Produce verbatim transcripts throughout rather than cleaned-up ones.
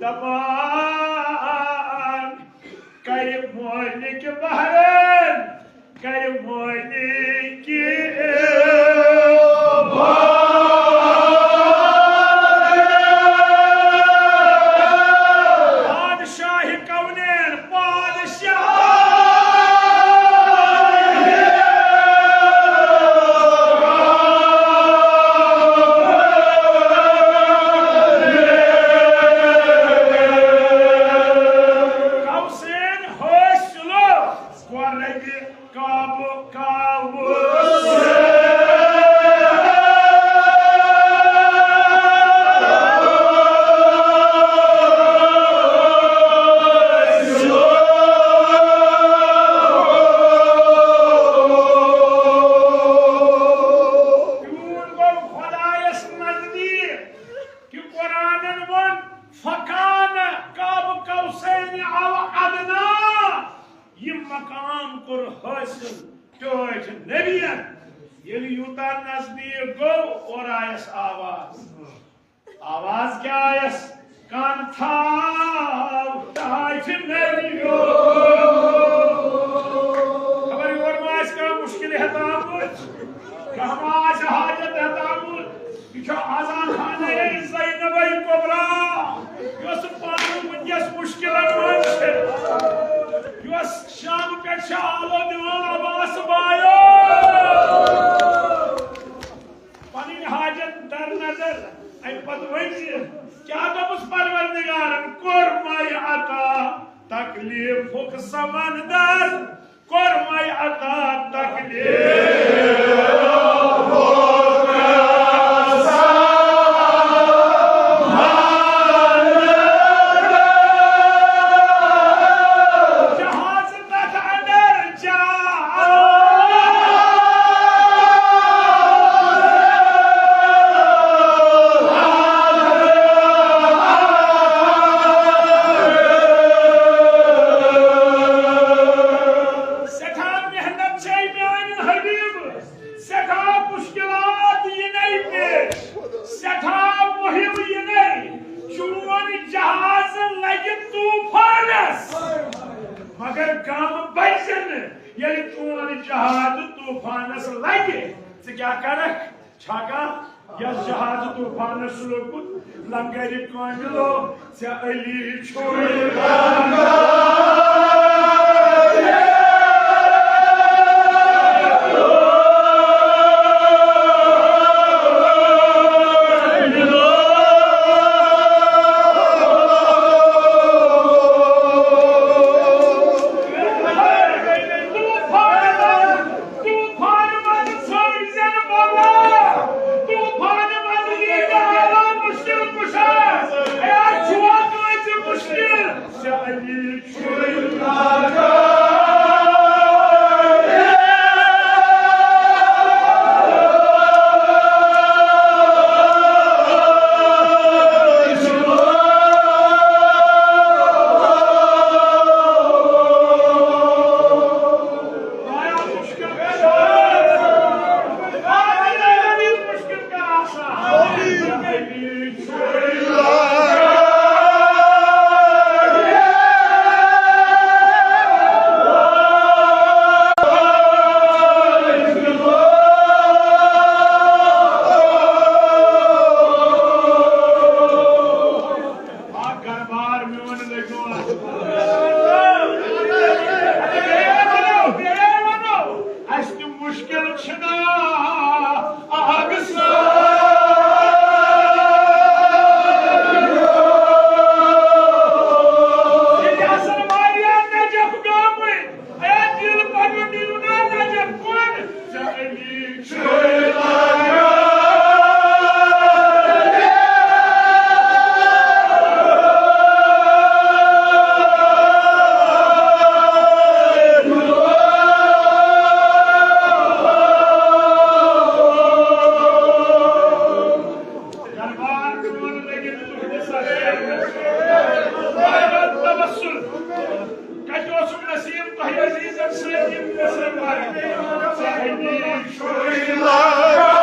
دپان، کرِ مٲلِک بحرین، کرِ مٲلِک بادشاہ کونین، بادشاہ۔ قوسین حٲصِل کوٚر ربِ کعبہٕ کعبہٕ۔ تیوٗت گوٚو خۄدایس نزدیٖک۔ کہ قرآنن ووٚن، "فکان قاب قوسین او ادنا"، یہ مقام کوٚر حٲصِل ٹٲٹھۍ نبین۔ ییٚلہِ یوٗتاہ نزدیٖک گوٚو، اورٕ آیس آواز۔ آواز کیٛاہ آیس؟ "کن تھاو ٹاٹھۍ نبیو"۔ خبر یور ما آسہِ کانٛہہ مُشکِل ہٮ۪تھ آمُت؟ کانٛہہ ما آسہِ حاجت ہٮ۪تھ آمُت؟ یہِ چھُ آزاد خانہ زینب کبریٰ، یۄس پانہٕ وٕنکیٚس مُشکِلن منٛز چھِ، یۄس شام پٮ۪ٹھ چھِ آلو دِوان عباس بایو۔ پنٕنۍ حاجت در نظر، اَمہِ پتہٕ ؤنۍ زِ کیٛاہ دوٚپُس پروردگارن؟ "کوٚر مَے عطا تکلیفُک سمندر"۔ کوٚر مَے عطا تکلیف۔ جہاز تتھ اندر جا۔ سٮ۪ٹھاہ محنت چھے میانہِ حبیب، سٮ۪ٹھاہ مُشکِلات یِنَے پیش، سٮ۪ٹھاہ مُہِم یِنَے، چون جہاز لگہِ طوفانس، مگر غم بچہِ نہٕ، ییٚلہِ چون جہاز طوفانس لگہِ۔ ژٕ کیٛاہ کرکھ؟ چھا کانٛہہ یتھ جہاز طوفانس لوٚگمُت؟ لنگرِ کٲمِلو، ژےٚ علی چھُے لنگر۔ طوفان منٛز ژھٲنٛڈزٮ۪ن مولا، طوفان منٛز ییٖتیٛاہ عالم مُشکِل کُشا۔ اے چھُوا کٲنٛسہِ مُشکِل؟ ژےٚ علی چھُے لگان۔ اکھ گرٕ بار میون لٔگیو۔ بیٚیہِ وَنو، بیٚیہِ وَنو، اَسہِ تہِ مُشکِل چھِنہٕ آبہٕ سۭتۍ۔ ییٚتہِ آسَن واریاہ نجف گامٕتۍ۔ اے دِل پنُن دِل نا نجف کُن۔ ژےٚ علی چھُے لگان۔ دربار میون لٔگِتھ تُہنٛدِس اَتھس۔ توسل۔ کتہِ اوسُم نصیب تۄہہِ عزیزن سۭتۍ یِم قصہٕ پرٕنۍ؟ ژےٚ علی چھُے لگان۔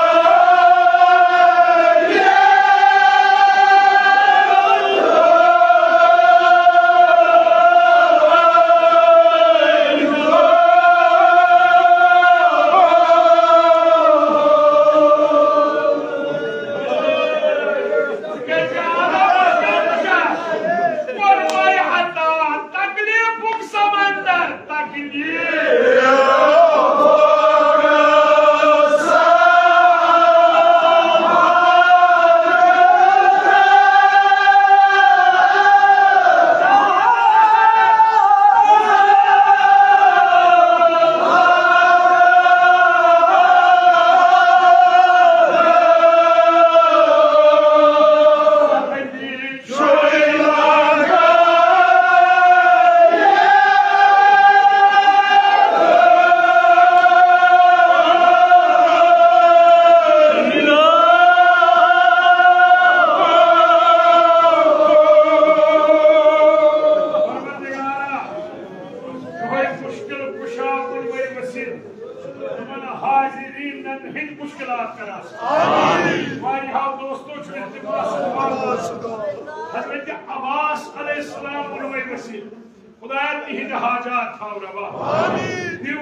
حضرت عباس علیہ السلام بنوے وسیلہ۔ خدایا تہنٛدۍ حاجات تھاو روا۔ آمین۔ دیو۔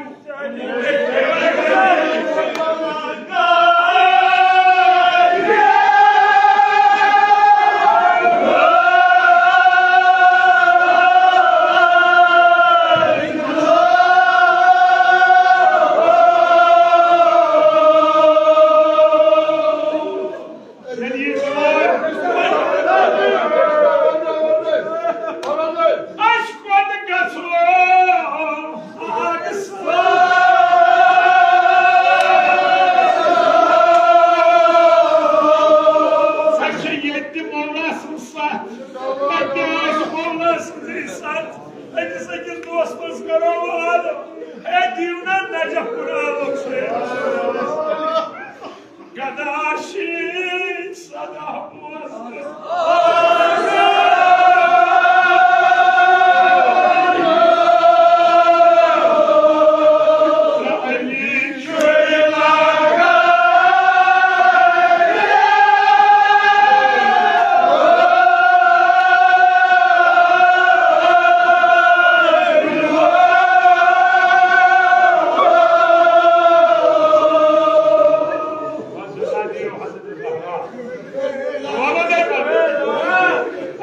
اَسہِ کوٚت گژھو؟ سۄ چھِ ییٚتہِ مولا سٕنٛز سَتھ۔ تَتہِ آسہِ مولا سٕنٛزٕے سَتھ۔ أکِس أکِس دوستس کرو وعدٕ، ہے، دِیِو نا نجف کُن آبُک سۭتۍ۔ گدا شیٖن صدا بوزنہٕ۔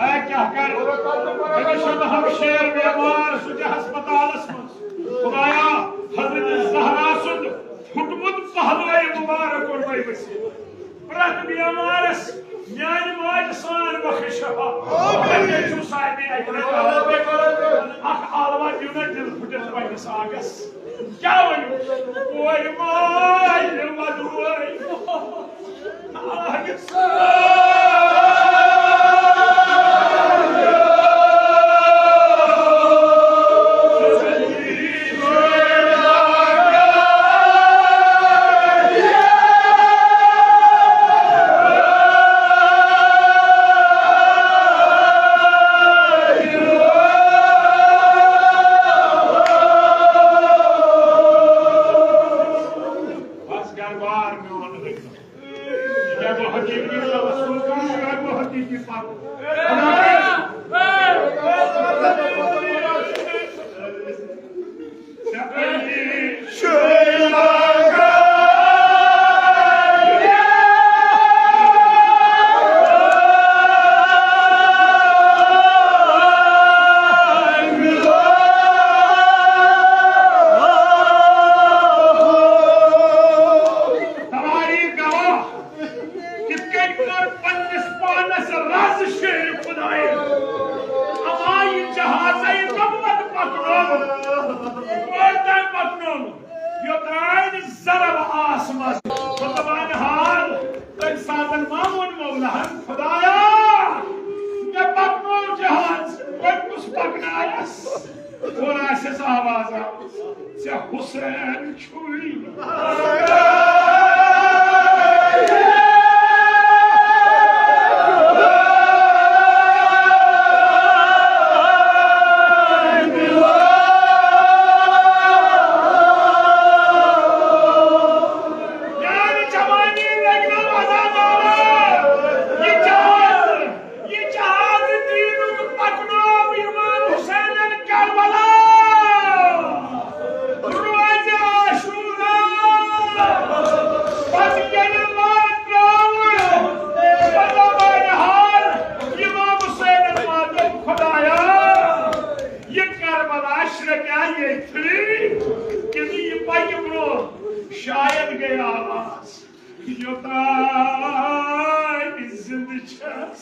اے کیٛاہ کَرٕ؟ أمِس چھُنہٕ ہمشیر بیمار، سُہ تہِ ہسپتالس منٛز۔ خدایا، حضرت زہرا سُنٛد پھُٹمُت پہلوے مُبارک کوٚر مےٚ ؤسِتھ۔ پرٛٮ۪تھ بیمارس میانہِ ماجہِ سان بخش شفا۔ تۄہہِ چھُو سارنٕے اکہِ لٹہِ اکھ عالمہ دِیِو نا دِل پھُٹِتھ پننِس آنگس۔ کیٛاہ ؤنِو؟ کورِ ماجہِ ودوے۔ بس گھر بار میون رٔٹِو۔ یہِ گوٚو حقیٖقی توسل، یہِ گوٚو حقیٖقی پَتھ۔ تمہاری گواہ کِتھ کٔنۍ کٔر پننِس پانس رز شیرِ خدایہِ؟ اما یہِ جہازے توٚتتھ پکنووُن، کوتام پکنووُن، یوٚتام ضرب آسمس۔ مطلب حال تمہِ ساتن ما ووٚن مولاہن، خدایا، مےٚ پکنوو جہاز، وۄنۍ کُس پکنایس؟ اور آسٮ۪س آواز آمٕژ، ژےٚ حسین چھُے۔ میانہِ جوانی لگہِ نہٕ وزن، یہِ جہاز، یہِ جہاز دیٖنُک پکنوو امام حسینن کربلا۔ روزِ عاشورا، پتہٕ ییٚلہِ لر ترٛاوُن، پتہٕ بنہِ ہار امام حسینن ما دوٚپ، خدایا، یہِ کربلا شرٛپیٛا ییٚتھٕے کِنہٕ یہِ پکہِ برٛونٛہہ؟ شاید گٔے آواز۔ یوٚتام زِندٕ چھَس۔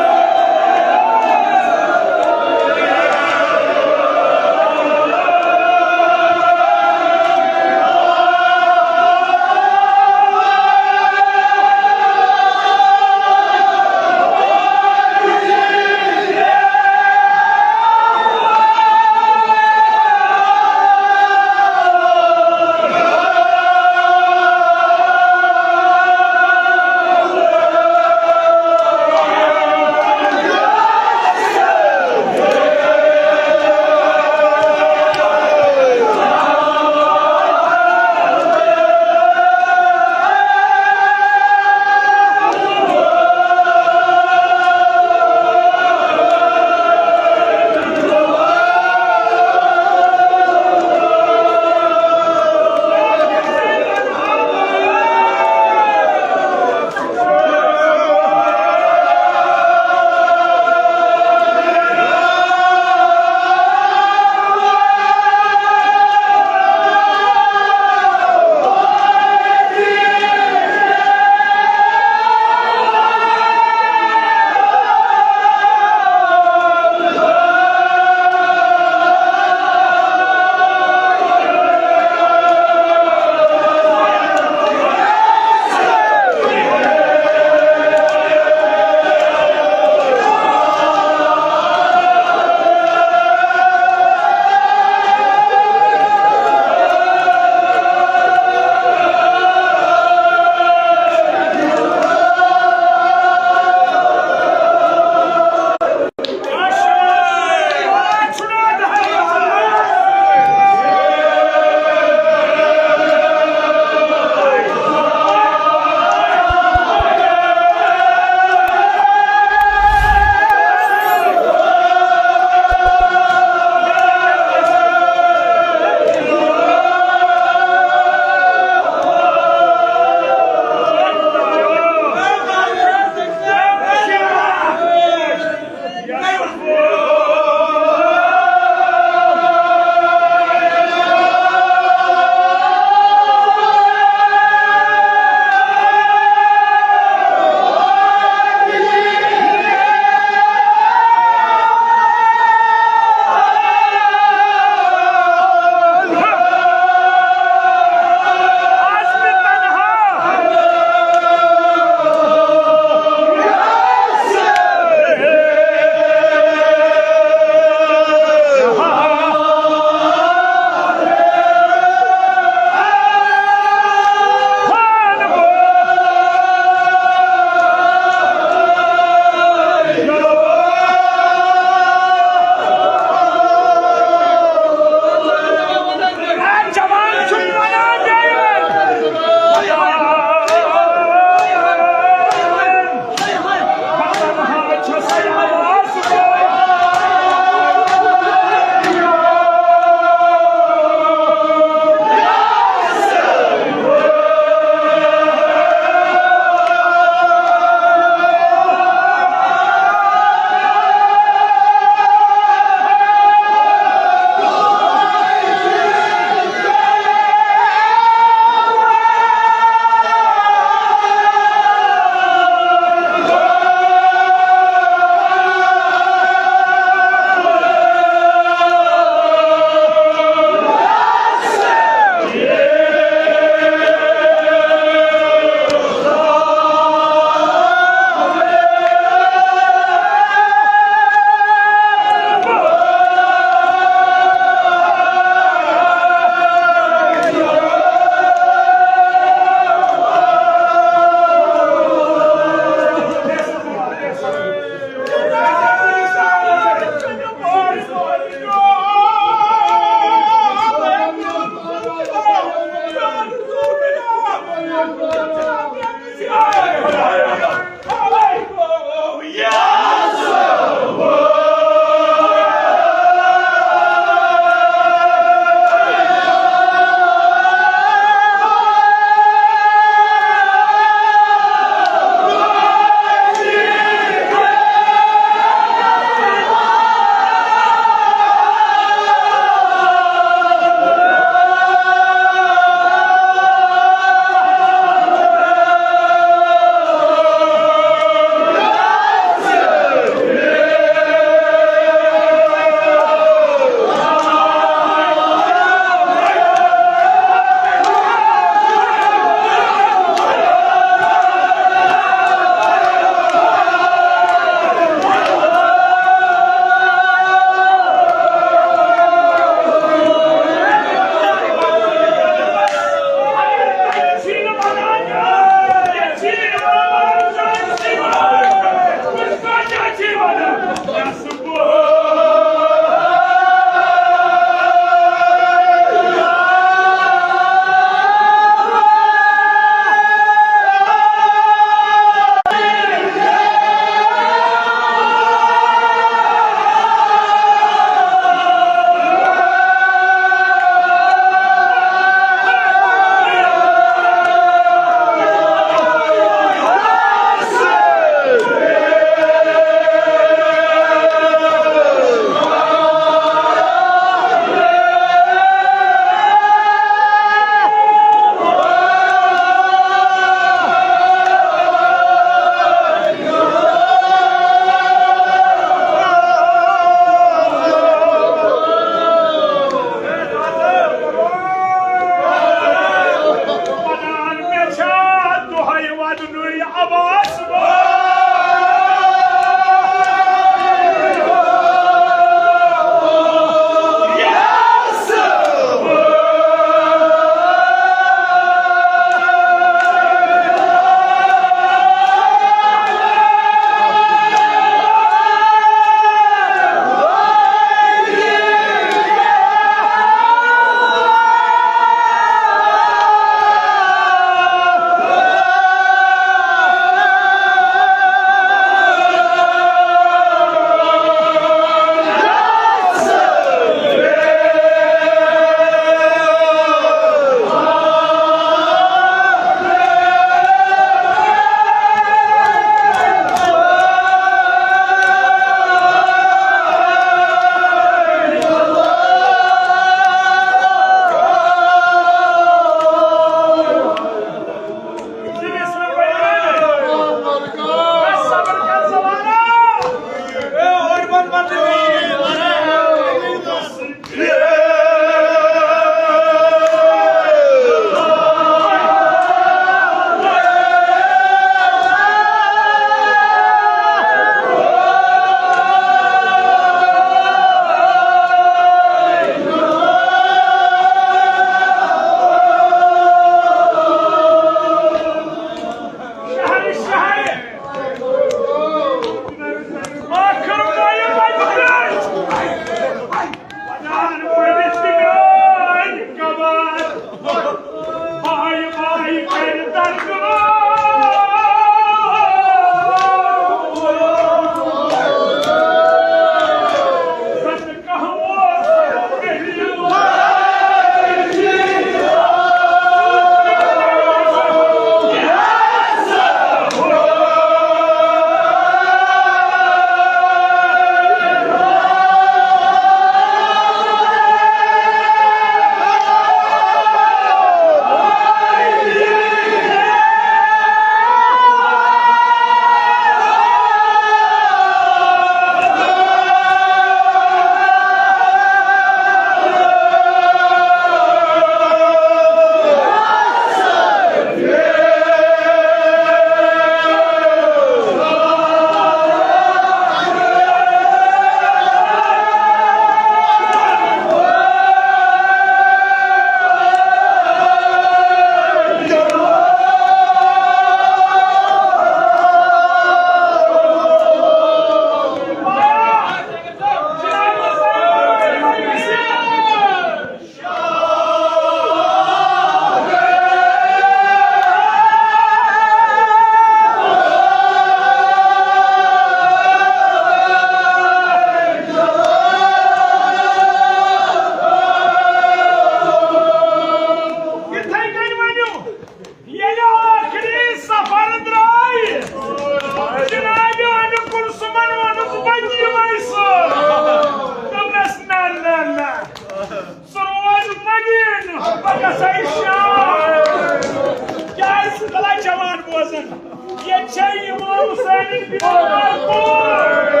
ییٚتہِ چھےٚ امام حسینٕنۍ بیمار کوٗر۔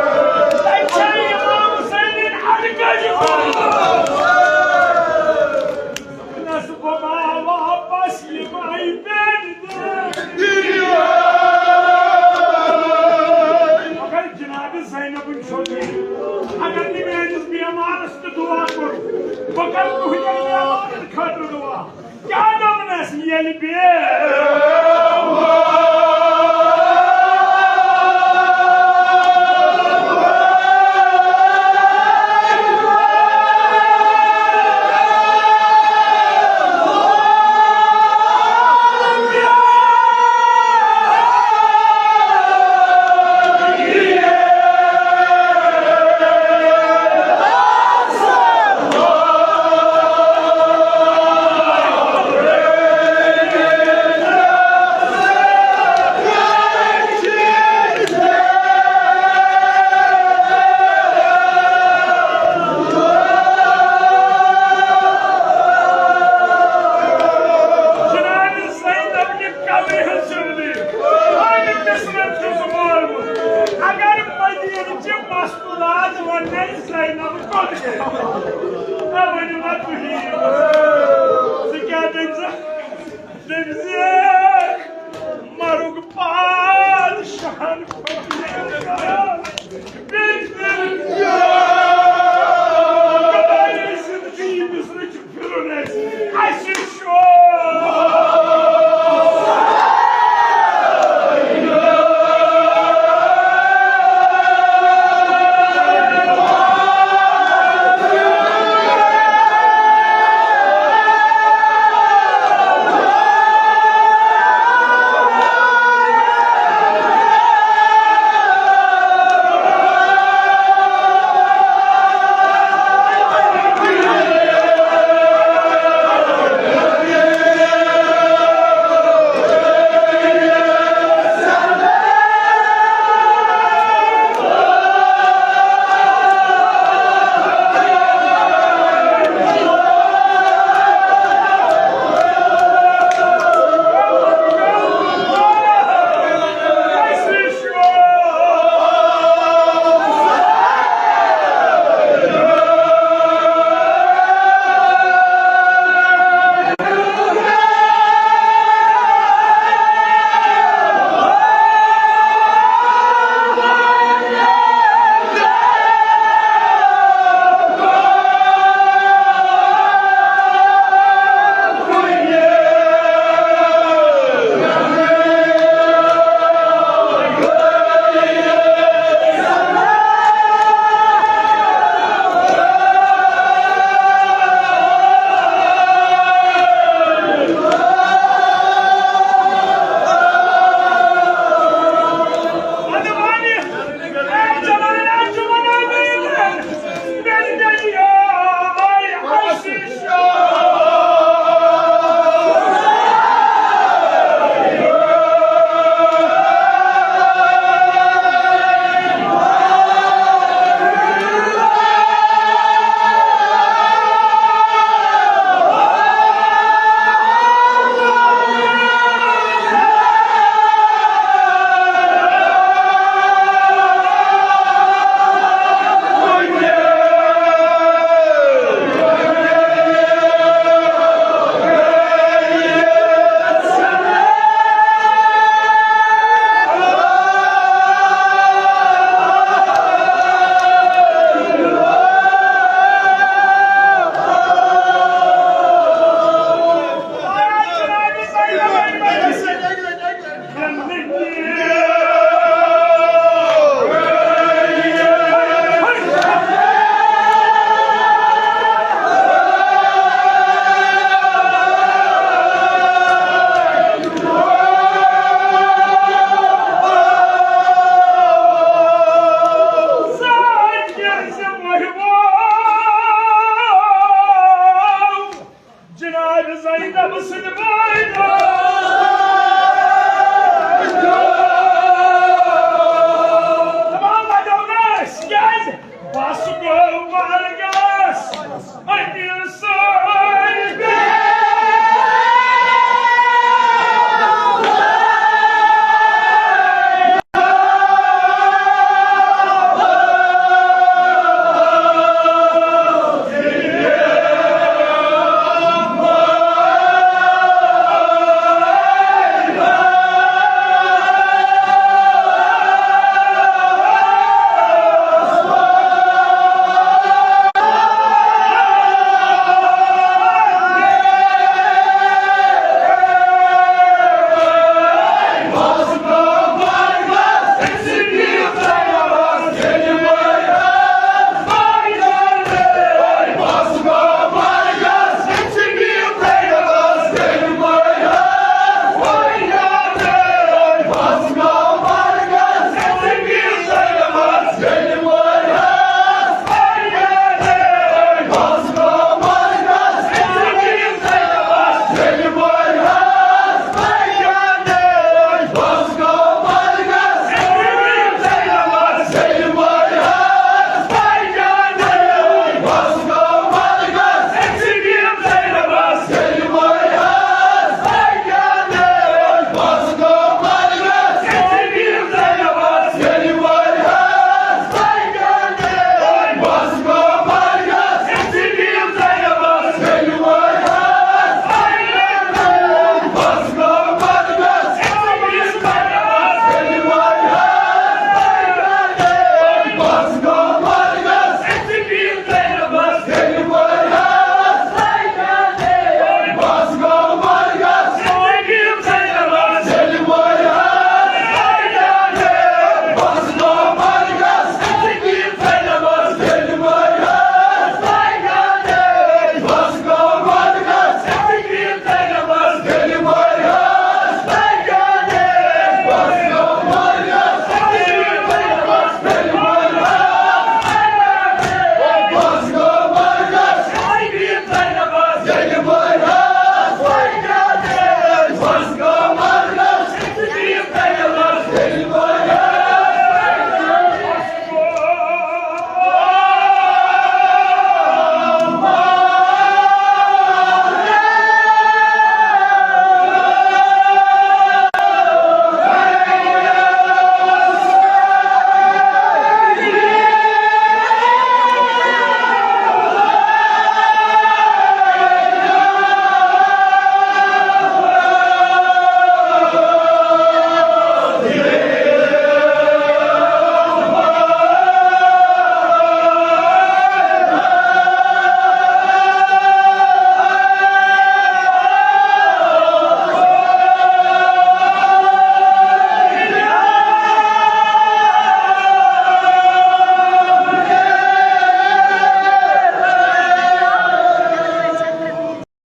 تَتہِ چھےٚ امام حسینٕنۍ اَڈٕکَجہِ کوٗر۔ دوٚپنَس، بہٕ ما واپس یِمَے بیٚنہِ دِنہِ؟ مگر جناب زینبٕنۍ چھوٚل یہِ۔ اگر نہٕ میٲنِس بیمارس تہِ دُعا کوٚر، بہٕ کرٕ تُہنٛدٮ۪ن بیمارن خٲطرٕ دُعا۔ کیٛاہ دوٚپنس، ییٚلہِ بے